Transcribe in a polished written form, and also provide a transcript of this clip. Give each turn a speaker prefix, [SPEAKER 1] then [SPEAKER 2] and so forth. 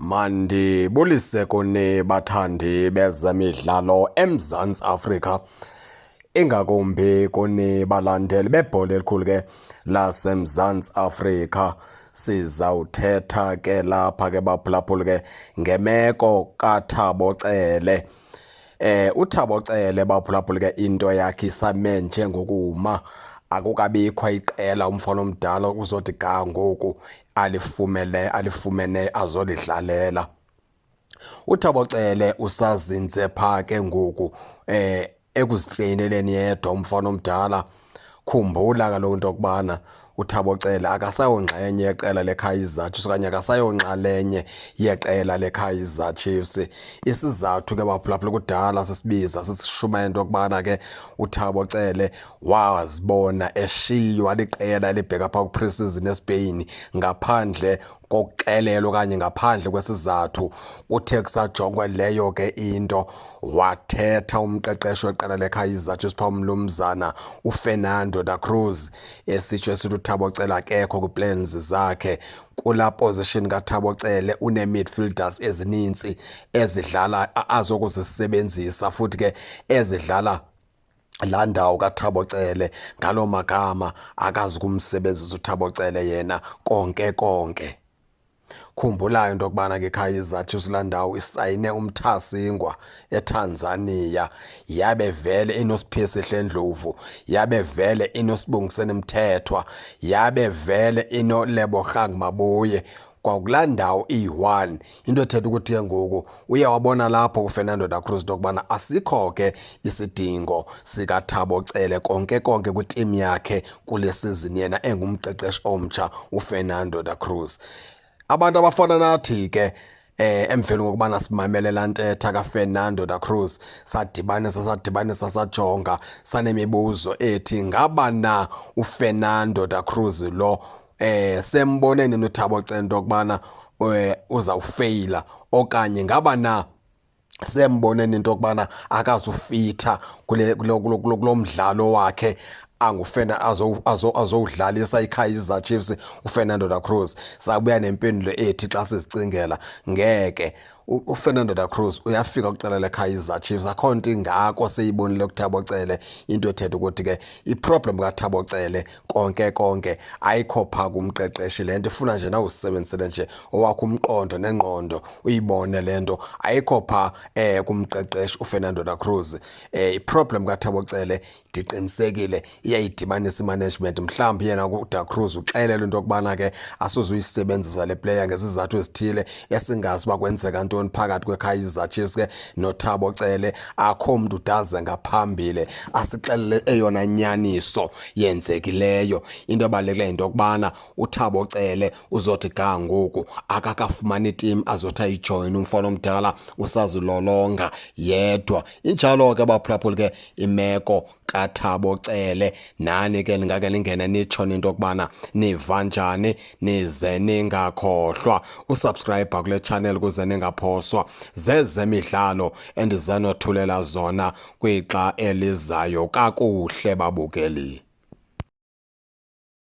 [SPEAKER 1] Mandibulise kuni bathandi bezemidlalo eMzantsi Afrika, ingakumbi kuni balandeli bebhola elikhulu ke laseMzantsi Afrika. Sizawuthetha ke lapha ke baphulaphuli ke ngemeko kaThabo Cele. UThabo Cele baphulaphuli ke into yakhe isame njengokuma, akukabikho iqela umfana omdala uzothi ga ngoku alifumene azolidlalela. UThabo Cele usazinze pha ke ngoku ekuzitreyineleni yedwa umfana omdala. Khumbula kaloku into yokubana uThabo Cele akasayongxenye yeqela leKaizer Chiefs okanye akasayonxalenye yeqela leKaizer Chiefs. Isizathu ke baphulaphula kudala sisibiza sisishumayela into yokubana ke uThabo Cele wazibona eshiywa liqela elibheka phaa kwi-pre-season eSpain ngaphandle kokuxelelwa okanye ngaphandle kwesizathu. Kuthe kusajongwe leyo ke into, wathetha umqeqeshi weqela leKaizer Chiefs phaa umnumzana uFernando da Cruz, esitsho esithi uThabo Cele akekho kwi-plans zakhe. Kulaa position kaThabo Cele une-midfielders ezinintsi ezidlala azokuzisebenzisa futhi ke ezidlala laa ndawo kaThabo Cele. Ngaloo magama akazi kumsebenzisa uThabo Cele yena konke konke. Khumbulayo into yokubana ke Kaizer Chiefs laa ndawo isayine uMthasingwa eTanzania, yabe vele inoSiphesihle Ndlovu, yabe vele inoSibongiseni Mthethwa, yabe vele inoLebogang Maboe kwakulaa ndawo iyi-1. Into ethetha ukuthi ke ngoku uye wabona lapho kuFernando da Cruz into yokubana asikho ke isidingo sikaThabo Cele konke konke kwitimu yakhe kule season, yena engumqeqeshi omtsha uFernando da Cruz. Abantu abafana nathi ke emveni kokubana simamele laa ntetha kaFernando da Cruz, sadibanisa sajonga, sanemibuzo ethi ngaba na uFernando da Cruz lo semboneni noThabo Cele into yokubana uzawufeyila, okanye ngaba na semboneni into yokubana akazufitha kulo mdlalo wakhe angufena azowudlalisa iKaizer Chiefs uFernando da Cruz. Sabuya nempendulo ethi xa sizicingela ngeke uFernando da Cruz uyafika kwiqela leKaizer Chiefs, akho nto ingako seyibonile kuThabo Cele. Into ethetha ukuthi ke iproblem kaThabo Cele konke konke ayikho phaa kumqeqeshi. Le nto ifuna nje nawusebenzisele nje owakho umqondo nengqondo uyibone le nto, ayikho phaa kumqeqeshi uFernando da Cruz. Iproblem kaThabo Cele ndiqinisekile iyayidibanisa imanagement. Mhlawumbi yena uDa Cruz uxelelwe into yokubana ke asizuyisebenzisa le player ngezizathu ezithile esingazi uba kwenzeka ntoni phakathi kweKaizer Chiefs ke noThabo Cele. Akho mntu udaze ngaphambili asixelele eyona nyaniso yenzekileyo. Into ebalulekileyo yinto yokubana uThabo Cele uzothi ga ngoku akakafumani itim azothi ayijoyine, umfana omdala usazilolonga yedwa. Injalo ke baphulaphuli ke imeko kaThabo Cele. Nani ke ningake ningene nitsho into yokubana niva njani, nize ningakhohlwa usubscribe kule channel ukuze ningaphoswa zezemidlalo endizanothulela zona kwixa elizayo. Kakuhle babukeli.